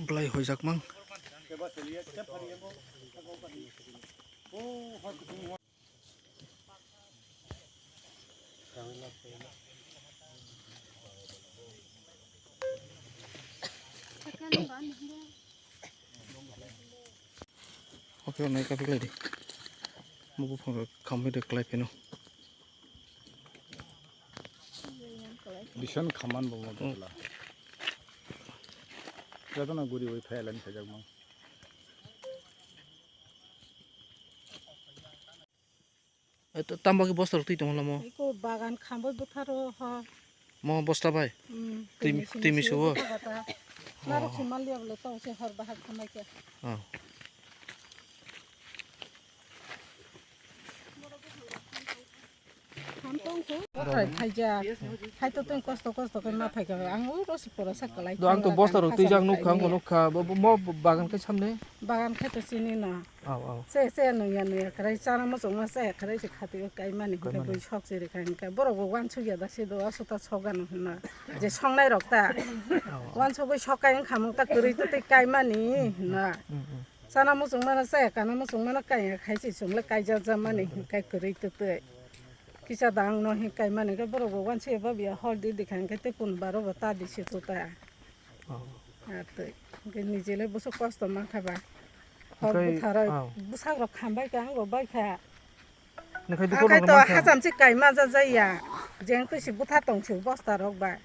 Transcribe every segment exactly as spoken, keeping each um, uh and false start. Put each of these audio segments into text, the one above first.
Belai hoijakmang. Oke, nai kaphi lai di. Mugu phone khamwi de klai pheno. Bisan khaman bo mo dula. Jadona guri oi phai lan sajak mang. Tamba ki bosta rok twi tong lamo. Iko bagan khambai butharo ho. Mo bosta bai. Hmm, Twi- twi misu. Twi misu o? Buthar kata. Narok si malia bole to se hor bahar khamai kya. Oh. Khaijak. Khai to tong kosto kosto khe ma phai kha. Ang uro si pora sa kalai. Do ang to bosta rok twi jak nukha, ang nukha. Bo- bo- mo bagan khe samne. Bagan khai to sini na. Aw, aw. Se, se, nungya, nungya, kwrai chana muchungma se, kwrai se khati o kaimani, hwnkhe bui sok chiri kha, hwnkhe borok bo uansuk ya da se do, aswk ta sok gana hwnna. Je songnai rok ta. Aw, aw. Uansugwi sok kai wngkha, mung ta kwrwi twtwi kaimani hwnna. Mm, mm. Chana muchungmano se, kana muchungmano kaiya khai se, chwng le kaijak jamani, hwnkhe kwrwi twtwi. Kisa da ang no hin kaimani, hwnkhe borok bo uansuk ya ba biya hor di di kha, hwnkhe tei kun baro bo ta di se tu ta. Oh. Ah, twi. Hwnkhe nijele bwswk kosto mankha ba. Hor bwtharo bwswk rok khambai kha, ang bo bai kha. Hwnkhe to hacham se kaima ja jaya. Jeng twi se bwtha tong se bosta rok ba.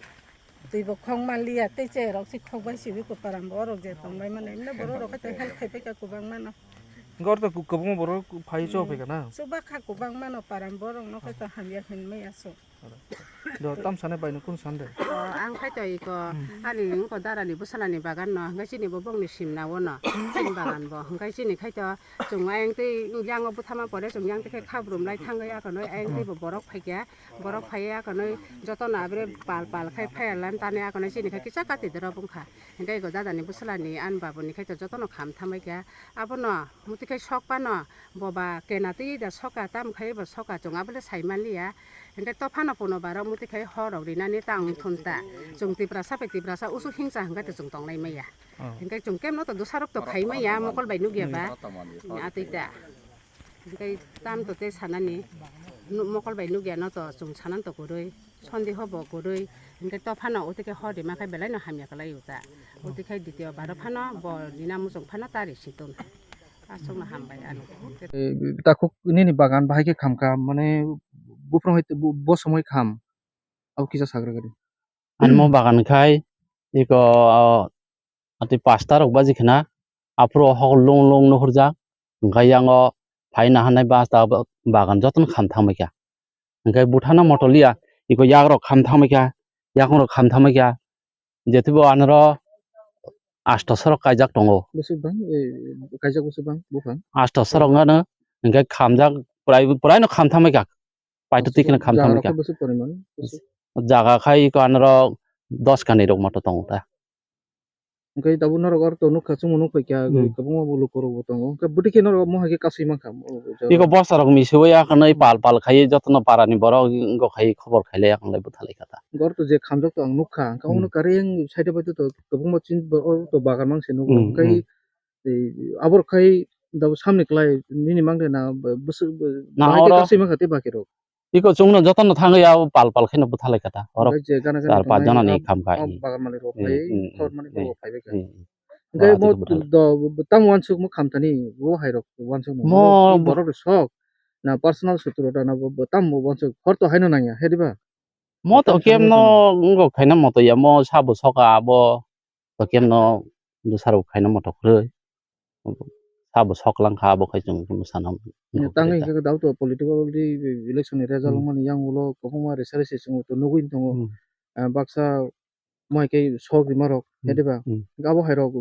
Twi bo khok manliya, tei che rok se khok bai se bi kwparam bo rok je tong bai mani. Emne borok rok khe help khai pai kha kwbang mano. Hwnkhe oro to kwbangma borok phai cho phai kha na. Chuba kha kwbang mano param borok no khe to hamya hinmai aso. Do tam sane bai no kun sande? O, ang khai to iko ani wngko dara ni bwsala ni bagan no, hwnkhe chini bo bongni simna o no, chini bagan bo, hwnkhe chini khai to chwng ayang tei yang o bwthama pore chwng yang tei khe khabrum lai thangwi akonoi ayang tei bo borok phaikya, borok phaiya akonoi joto no abre pal pal khai phaiya lan tani akonoi chini khai kisa kati dorop wngkha, hwnkhe iko dada ni bwsala ni ani babu ni khai to joto no kham thamai kha abono muti khai sok pano. Bo ba kena twi da soka, tam khai bo soka, chwng abo le sai man liya. Hwnkhe to phano pono barok muti khai hor rok rinani ta wng thun ta. Chwng Tiprasa bai Tiprasa usu hingcha hwnkhe to chwng tongnai maya. Oh. Hwnkhe chwng kemno to dosarok to khai maya, mokol bai nukya ba. Hmm. Atwi ta. Hwnkhe tam to tei sanani, nu-, mokol bai nukya no to chwng sanan to kwrwi. Sondeho bo kwrwi, hwnkhe to phano uti khe hor rima khe belai no hamya kwlai o ta. Uti khe ditio baro phano bo nina muchung phano ta risi ton. Aswk no hambai ano. Eh, takhuk nini bagan bahai khe khamkha, mane buphang hai bo somoi kham, abo kisa sagra gari. Ani mo bagan khai iko, ah, atwi pasta rok baji khna, aphuru hok lung lung nuhurjak, hwnkhe yango phaina hanai basta bagan jotono kham thangbai kha. Hwnkhe buthano moto liya, iko yagrok kham thangbai kha, yakung rok kham thangbai kha, jetibo anoro asto sorok kaijak tongo. Bwswk bang, eh, kaijak bwswk bang buphang? Asto sorok wngkha no, hwnkhe khamjak prai, prai no kham thangbai kha, paito twi kheno kham thangbai kha. Jaga rok khe bwswk poriman? Jaga khai iko anoro dos kanwi rok moto tongo ta. Hwnkhe tabuk norok aro to nukha, chwngno nukphai kha, hmm, kwbangma bo lukurok bo tongo. Hwnkhe bwtwi khe norok omo hai khe kasui mankha, o, o, jaga. Iko bosta rok misiwi akhwnwi pal pal khaiwi jotono para ni borok wngkha khai khobor khailai akhwnlai bwthalai kha ta. Hwnkhe oro to je khamjak to ang nukha, hwnkhe, hmm, omono kareng side bai to kwbangma chini bo oro to bagan mang se nukha, hmm, hwnkhe, hmm, tei aboro khai dabo samni kwlai nini mang de na bwswk, na bahai khe oro kasui mankha tei bakirok. Iko chwngno jotono thangwi abo pal pal kheno bwthalai kha ta. Oro hwnkhe je gana gana char panch jona ni kham khai. Bagan malik rok khai, hmm, hmm, khor mani, hmm, rok khai bai kha. Hmm. Hwnkhe bo tamo uansuk mo kham thani, bo hai rok uansuk mo, mo borok rok sok na personal sutro da na bo, bo tamo uansuk hor to haino nangya, he diba? Mo to kem no ngo khaina mo to ya, mo sabo soka abo. To kemno bwsarok khaina mothok kwrwi. Sabo soklang kha, abo khai chwng bwsano. Tangwi hwnkhe daw to political election ni result wngmani yang ulo kwbangma resa resi chwng to nugwi tongo. Hmm. Ah, baksa mo hai khe sok rima rok, hmm, he diba? Hmm. Abo hai rok,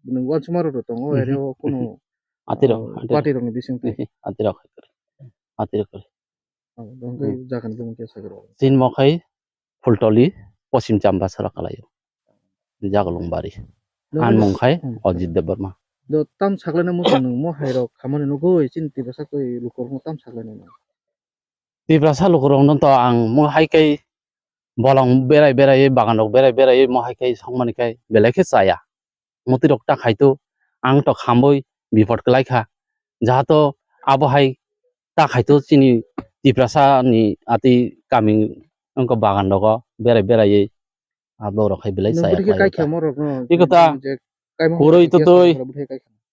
uansukma rok tongo, hmm, area o kuno, atirok, ah, atirok. Party rok ni bising twi. Atirok hai kwrwi. Atirok kwrwi. Abo hwnkhe, hmm, jaga ni bumung khe sakhe rw. Chini mo khai Phultoli, Poschim Chambasara kalaio. Jaga Lungbari. Ani mung khai, hmm, Ajit Debbarma. Do tam saklaina muchung nwng mo hai rok khamani nugwi chini Tiprasa koi lukurokno tam saklaina nwng? Tiprasa lukurokno to ang mo hai kai bolong berai berai, bagan rok berai berai, mohai khai songmani khai belai khe chaya. Motwi rok ta khai to, ang to khamboi bipot kwlai kha. Jahato abo hai ta khai to chini Tiprasa ni ati kami wngkha bagan rogo berai berai abo rok hai belai chaya khlai kha. Iko ta kwrwi twtwi,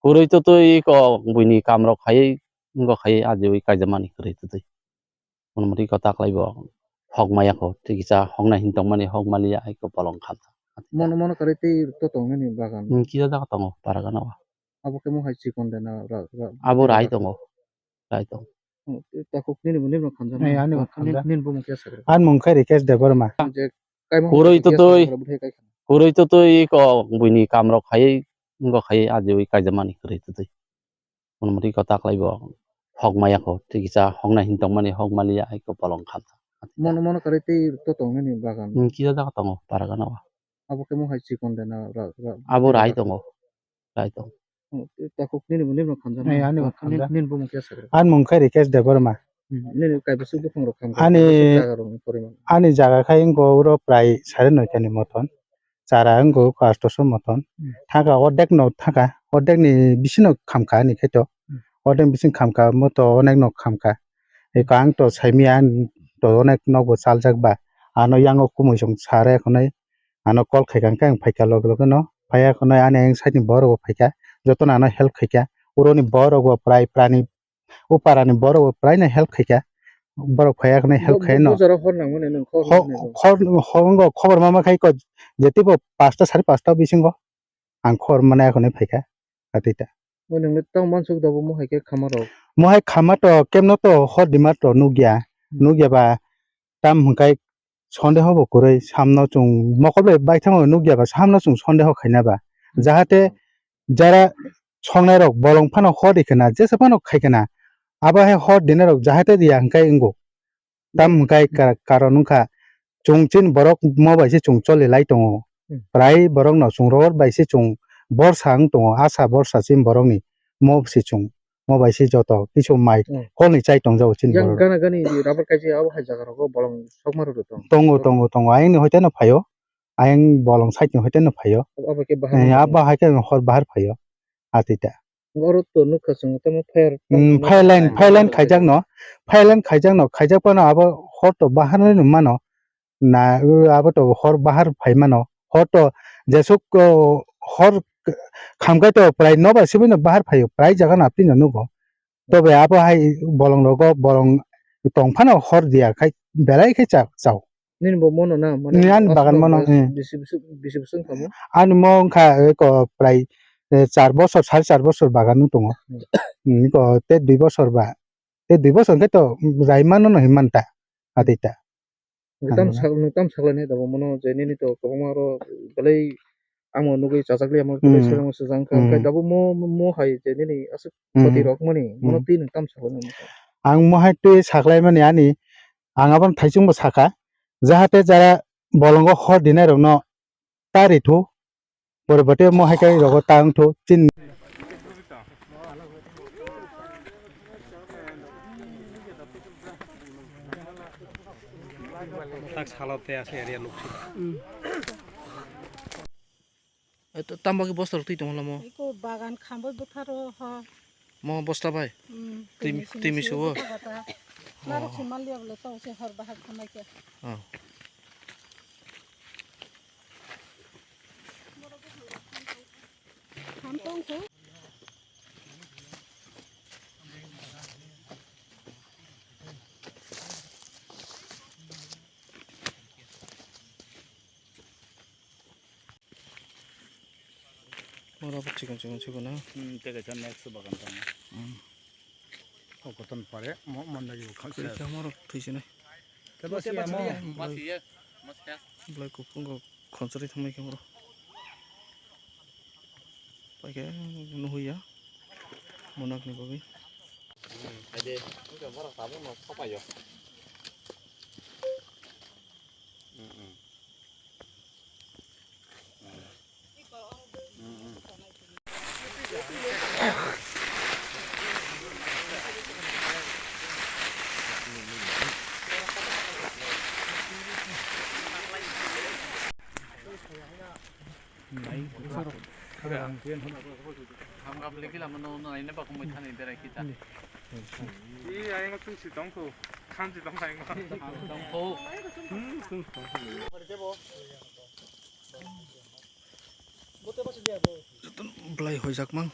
kwrwi twtwi iko buini kam rok khai wngkha khai ajiwi kaijamani kwrwi twtwi. Mono motwi kota khlai bo hok maya kho, tei kisa hoknai hin tongmani hok maliya, hai khe bolong khamsa. Mono mono kwrwi tei to tongnani bagan. Hmm, kisa jaga tongo, para gana o. Abo khe mo hai chikon de na ra, ra, abo rai tongo, rai tongo. Hmm, takhuk nini bo nini bo khamjak. Ani bo khamjak. Nini bo mung khe sakra. Ani mung khe Rikesh Debbarma. Je kaimang kwrwi twtwi, kwrwi twtwi ko buini kam rok khai, wngkha khai ajiwi kaijamani kwrwi twtwi. Mono motwi kota khlai bo hok maya kho, tei kisa hoknai hin tongmani hok maliya, hai khe bolong khamsa. Mono mono kwrwi tei to tongnani bagan. Hmm, kisa jaga tongo, para gana o. Abo khe mo hai chikon de na ra, ra, abo rai tongo, rai tongo. Hmm, takhuk nini bo nini bo khamjak. Ani bo khamjak. Nini bo mung khe sakra. Ani mung khe Rikesh Debbarma. Hmm, nini kaibwswk buphang rok khamjak, ani kaibwswk jaga rok ni poriman. Ani jaga khai wngkha oro prai sare noita ni moton. Chara wngkha kho astoso moton. Hmm. Thangkha ordek no thangkha, ordek ni bisino khamkha ani khe to. Hmm. Ordek bising khamkha, mo to onek no khamkha. Eko ang to saimia, to onek nok bo chaljak ba. Ano yango kumui song sare khonai, ano call khaikha, hwnkhe ang phaikha loge loge no. Phaiya khonai ani ayang side ni borok bo phaikha, jotono ano help khaikha. Uroni borok bo prai prani O para ni borok bo prai no help khaikha, borok phaiya khwnai help khai no. Bo jora hor nangmani nwng khobor manai bo. Khor, khor, khobor ma ma khai ko, je tei bo pasta sari pasta bisingo ang khobor manai khwnai phaikha, atita. Bo nwng le tamo mansuk da bo mohai khe khama rok. Mohai khama to kemno to hor dima to nukya, nukya ba tam hwnkhai sondeho bo kwrwi, samno chwng mokol bai baithang nukya ba, samno chwng sondeho khaina ba. Hmm. Jahate jara songnai rok bolong phano hor di khna, jesa phano khai khna, abo hai hor dinai rok jahate diya hwnkhe wngo. Tam hwnkhe ka-, karon wngkha, chwng chini borok mo bai se chwng choli lai tongo. Hmm. Prai borok no chwng rohor bai se chwng borsa wng tongo, asa borsa chini borok ni mo se chwng. Mo bai se joto kisu mai, hmm, kolni chai tongjago chini borok. Yang gana gani rubber kaisa abo hai jaga rogo bolong sokma rok tong. Tongo, tongo, tongo. Ayang ni hoite no phaio. Ayang bolong side ni hoite no phaio. Abo, abo ke bahar. Eh, abo hai ke hor bahar phaio. Atita. Oro to nukha chwng tamo fire. Hmm, fire line, fire line khaijak no. Fire line khaijak no. Khaijak phano abo hor to bahar no mano. Na, abo to hor bahar phai mano. Hor to jesuk, o, hor khamkai to prai nobar sibino bahar phaio, prai jaga no apni no nugo. Tobe abo hai bolong rogo bolong tong phano hor diya khai belai khai cha-, chao. Nini bo mono na, mane ani bagan mono, eh. Bisi, bisi, bisi wngkha mo? Ani mo wngkha, eh, ko prai, eh, char bosor, sari char bosor bagan wng tongo. Hmm. Hmm, ko te dui bosor ba, te dui bosor khe to rai mano no hinmanta, atita. Nwng tam sak-, nwng tam saklainai dabo mono je nini to kwbangma oro belai amo nugui chajakli amo belai, hmm, seleng sejang kha, hmm, hwnkhe dabo mo, mo hai je nini aswk, hmm, khoti rok mani mono, hmm, twi nwng tam saklainai. Ang mo hai twi saklaimani ani, ang abono thaichung bo sakha, jahate jara bolongo hor dinai rokno ta ri thu. Pore bate mo hai kai rogo tang tho chin. Tak salo te ase area luk si. Hmm. Eto tamba ki bosta rok twi tong lamo. Iko bagan khamboi butharo ho. Mo bosta bai? Hmm, twi, twi mi suwo? Narok si malia bole to se hor bahar khamai khe. Oh. Ham tong khe. Oro bo chikon chikon chikon no. Hmm, tei kaisa next bagan tong. Hmm. O koton pare, mo mandagi bo khaksa. Kisa moro thuisinai. Tei bo siya mo. Belai kuphungo khonchari thangbai khe oro. Paikhe nuhuya. Monakni bagwi. Hmm, haide, wngkha borok tabukno sopaio. Hmm, hmm. Hamgap leki lama no no aina bakumui thani berai kita. I ayang tu si tongko, khan si tongko ayang. Tongko. Joton belai hoijakmang.